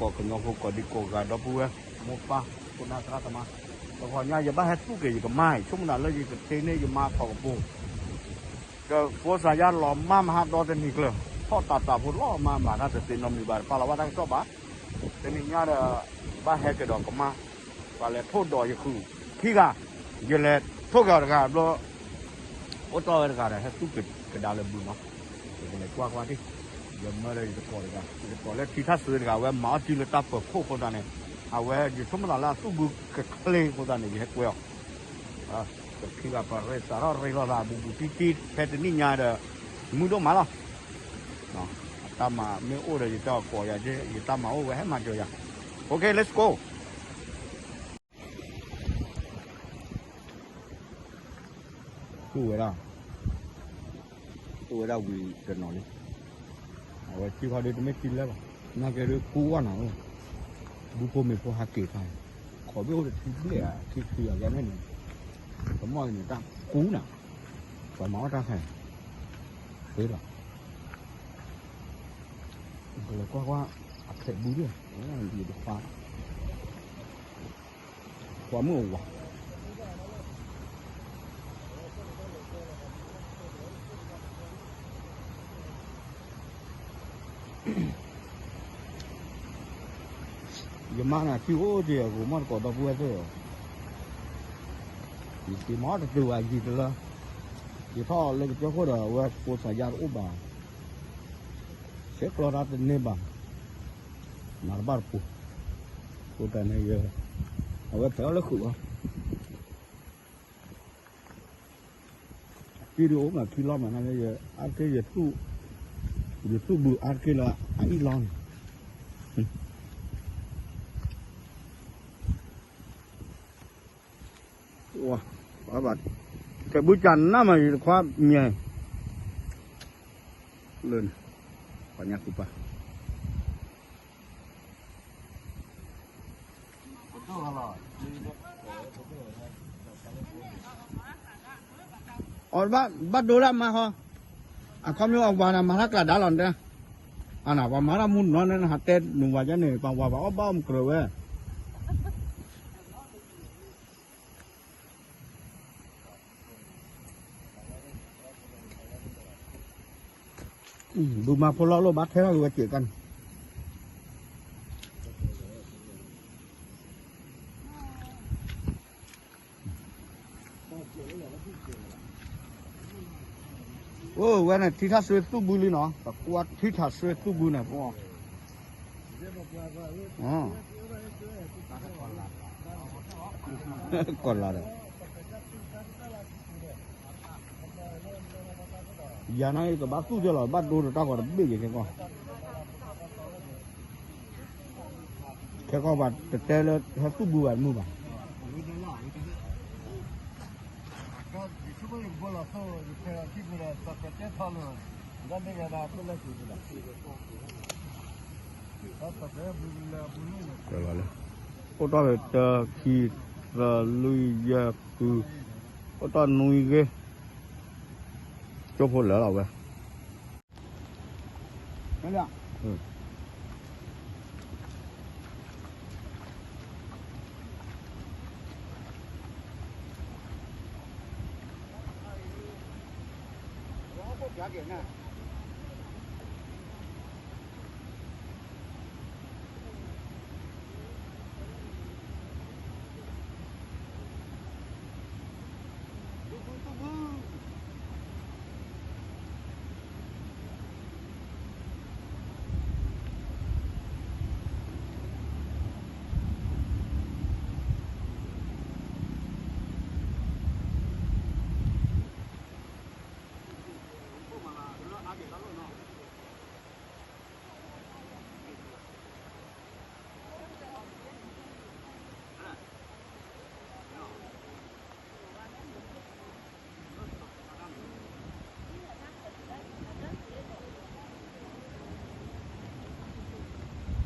ကီၢ်ကညီဖိ ကီၢ်ဒံကီၢ်ဂၤ ဒီပုၢ်ဝဲၢ်မိၢ်ပၢ် ခိၣ်နၢ်သရၣ်သမါ, တဂီၤညါယဘၣ်ဟဲသူၣ်က့ၤယကမါအံၤ ဆိကမိၣ်နၤလၢယကတ့န့ၢ်ယမါထီၣ်ကပူၤ, ကဖိစၢ်ယါလီၤမါမဟါဒီတနံၤကျၢၤ ထီၣ်တၢ်တၢ်ဖိလီၤမါ မၤတၢ်တသ့နီတမံၤဘၣ် တပာ်လီၤဘၣ်တၢ်ကစီၣ်ဘၣ်, တနံၤညါဒီး ဘၣ်ဟဲက့ၤဒီးကမါ, ပှၤလဲၤထိၣ်ဒီးယဃုာ်ခံဂၤ, ယလဲၤထိၣ်က့ၤအီၤတဂၤဘျီ အိၣ်တီၢ်ဝဲတဂၤဒီး ဟဲသူၣ်က့ၤကဒါလၢဘုမး, ယကလဲၤကွၢ်ကွၢ်ဒံး, ယမၢဒီးယတကိးတဂၤ ယတကိးလၢထံထၣ်စွ့တဂၤ အဝဲမၤအီၣ်စုလၢတၢ်ပၢၤခိၣ်အဃိသတးန့ၣ်, အဝဲယဆိကမိၣ်သးလၢအသူၣ်ဘုကချ့အဃိသတးန့ၣ် ယဟဲကွဲအီၤ, ခံဂၤပှၤရ့သးထီၣ်ရ့လိာ်သး ဘူးဘူးတံၢ်တံၢ် ဖဲတနံၣ်ညါဒီး မုၢ်ဒိၣ်မးလီၤ, အတၢ်မၤမ့ၢ်အိၣ်ဒီး ယတဲအီၤကိးယၤ, ယတၢ်မၤအိၣ်ဝဲဟဲမၤစၢၤယၤ, OK, let's go. သူၣ်ဝဲဒၣ်, သူၣ်ဝဲဒၣ်ဝံၤတနီၤလံ, အဝဲထံခီဒုတမ့ၢ်ထံလၢဘၣ်, နာ်က့ဒုကူဝဲနၤ, ဘူဖိမ့ၤဖိဟးက့ၤခါ, ခိးဘ့ၣ်အိၣ်တထံဘျဲၣ်ဧါ ထံခံအဂၤန့ၣ်န့ၣ်, တမီၢ်အံၤန့ၣ်တၢ်ကူနၤ, ပှၤမၤအီၣ်တၢ်ခါအံၤ, ဃ့လီၤ, ကလဲၤကွၢ်ကွၢ်, အဖျဲးဘုဒၣ်, ယတခွါ ပှၤမုၣ်အဝၤ, ယမါန့ၣ် ထံအိၣ်က့ၤအဂီၢ်မီၢ်တကိးဒီပုၢ်ဝဲၢ်သ့ၣ်ဧၢ, ယက့ၤမီၢ်တတုၤဘၣ်ယံၤတလၢ, ယထီၣ်လၢကစၢၢ်ခိၣ်ဒီး အဝဲဖိစၢ်ယါတအိၣ်ဘၣ်, ဆဲးကျီတၢ်တန့ၢ်ဘၣ်, မၤတဘၣ်တပူၤ, အဃိသတးန့ၣ် အဝဲဖဲးအီၣ်လၢဃုာ်လီၤ. အက့ၢ်ဒုးအိၣ်မးခံလီၤမး နလၢယအါတက့ၢ် ယသူၣ်ဘုအါတက့ၢ်လၢအအံၣ်လီၤန့ၣ်, ဝဲဘၣ်, ထဲးဘုကနၣ်မး ယတခွါမဲာ်, လၢန့ၣ်, ပှၤညါကူပၢ် အီၤဘၣ်ဒိဒၣ်မါဃီ, အခီပညီအဝၤန့ၣ် မၤတၢ်ကျးဒါလီၤတဲ, အနၤ ပှၤမၤတၢ်မူနီၢ်န့ၣ် နဟးတဲနဝၤယါန့ၣ် ပှၤဝၤဘၣ်အီၣ်ဘၣ်အီၣ်မကြၢးဝဲ ဘုမၤဖိလီၤလိၣ်ဘၣ်ထဲထီၣ်က့ၤဝဲစ့ၢ်ကီးန့ၣ်, အိၣ်ဝဲန့ၣ် ထံထၣ်စွ့သူၣ်ဘုလံနီၤ, ပကွၢ်ထံထၣ်စွ့သူၣ်ဘုန့ၣ် ပ ကီၢ်လၤဒီး ယၤန့ၣ်ကဘၣ်သူၣ်ကၢလီၤ ဘၣ်ဒိတၢ်ဂီၤတဘ့ၣ်ယဲခဲကီၢ်, ခဲကီၢ်ဘၣ်တတဲလၢဟဲသူၣ်ဘုဘၣ်တမုာ်ဘၣ်, အိၣ်တ့ၢ်တခံ သၢ လွံၢ် ယဲၢ် ဃု, အိၣ်တ့ၢ်နွံဂ့ၢ်, ကၠိဖိလၢာ်လီၤ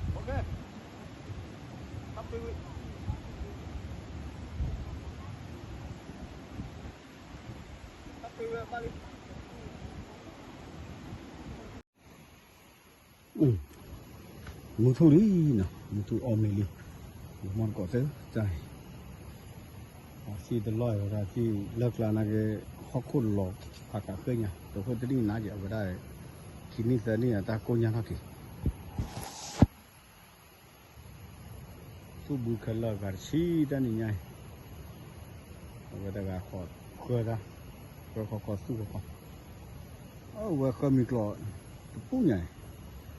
ဝဲ မုၢ်ထူၣ်လံနီၤ, မုၢ်ထူၣ်အီၣ်မ့ၤလံ, မီၢ်တကိးသၢတၢ်အံၤ, အစံၣ်တလီၢ်ဝဲဒၣ်စံၣ်လၢကျါနာ်က့, ဟီၣ်ခိၣ်လီၤဖးကးဃ့ၢ်ညါ, တိခိၣ်တနံၣ်နါက့ၤ အဝဲဒၣ်, ခံနံၣ်သၢနံၣ်အတၢ်ကိၢ်ညါထီၣ်က့ၤ သူၣ်ဘုခဲလၢာ်အဂၤတဆံတၢ်နံၤညါအံၤ, အဝဲတဂၤဃီၤဃၢတၢ်, ဃၢဃီဃီသူၣ်ဃီဃီ, အဝဲဃၢမံၤကျိးတပူၤညါအံၤ,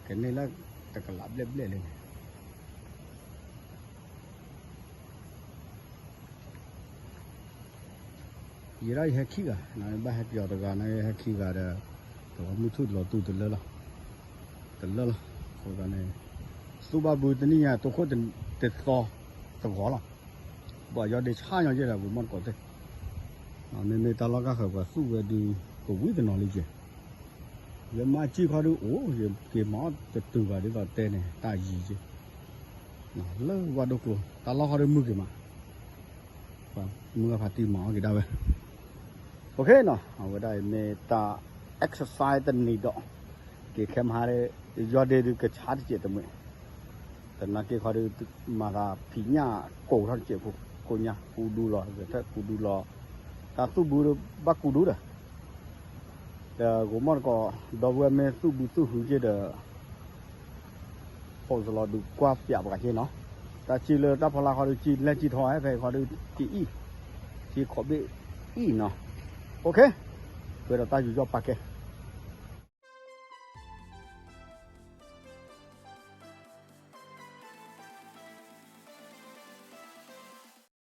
ကန့ၢ်လၢတကလးဘျဲၣ်ဘျဲၣ်လံန့ၣ် ယဲဒၣ်ယဟဲခံဂၤ, နဘၣ်ဟဲပယီၤတဂၤန့ၣ် ဟဲခံဂၤဒီး, တဝီမုၢ်ထူၣ်လီၤတူၢ်တလၢလီၤ, တလၢလီၤ, အဃိသတးန့ၣ်, သူၣ်ဘၣ်ဘုတနံၣ်ညါ တိခိၣ်တသီသဂီၤလီၤ, ဘၣ်ယီဒ့ဆၣ်ညီယဲဒီး ပမီၢ်တကိးသ့ၣ်, မ့မ့ၢ်တၢ်လီၢ်ကၢ်ဃၢၤပှၤသူၣ်ဝဲဒုး ကဝံတနီၤလံက့ၤ ယမၤစံၣ်ခီဒုးအိၣ် ယက့ၤမၤအီၣ်တတုၤဘၣ်ဒ်သိးတဲန့ၣ် တၢ်ယံၤက့ၤ, လၢဝၣ်ဒိၣ်ကျိ တၢ်လီၢ်ခီဒုးမုၢ်က့ၤမး, မုၢ်ဂၢ်ဖးတံၢ်မၤအီၣ်က့ၤဒၣ်ဝဲ, အဃိနီၤ အဝဲဒၣ်အံၤမ့ၢ်တၢ် exercise တနံၤဒီး, က့ၤခဲမဟါ, ယီဒ့ဒုးကဆါတစဲးတမှဲး, တနာ်က့ခီဒုး, မၤသးဖံးညၣ်ကိးထီၣ်တစဲးဖိ, ကိးညါကူဒူလီၤ ဂဲၤထၢၣ်ကူဒူလီၤ, တၢ်သူၣ်ဘုဒုးဘၣ်ကူဒူဒီး ဒီးဂိၤမီၢ်တကိး, ဒီပုၢ်ဝဲၢ်မ့ၢ်သူၣ်ဘုသူၣ်ဟုက့ၤဒီး, ဖိးစလီၤဒုးကွၢ်ပၠးပှၤက့ၤနီၤ, တၢ်စံၣ်လၢတၢ်ဖီလာ်ခီဒုး စံၣ်လဲၢ်စံၣ်ထီၣ်ဝဲဖဲအံၤခီဒုး စံၣ်အံၣ်, စံၣ်ခိးဘ့ၣ်အံၣ်နီၤ, ပှဲၤဒီးတၢ်ယူးယီၣ်ပာ်ကဲ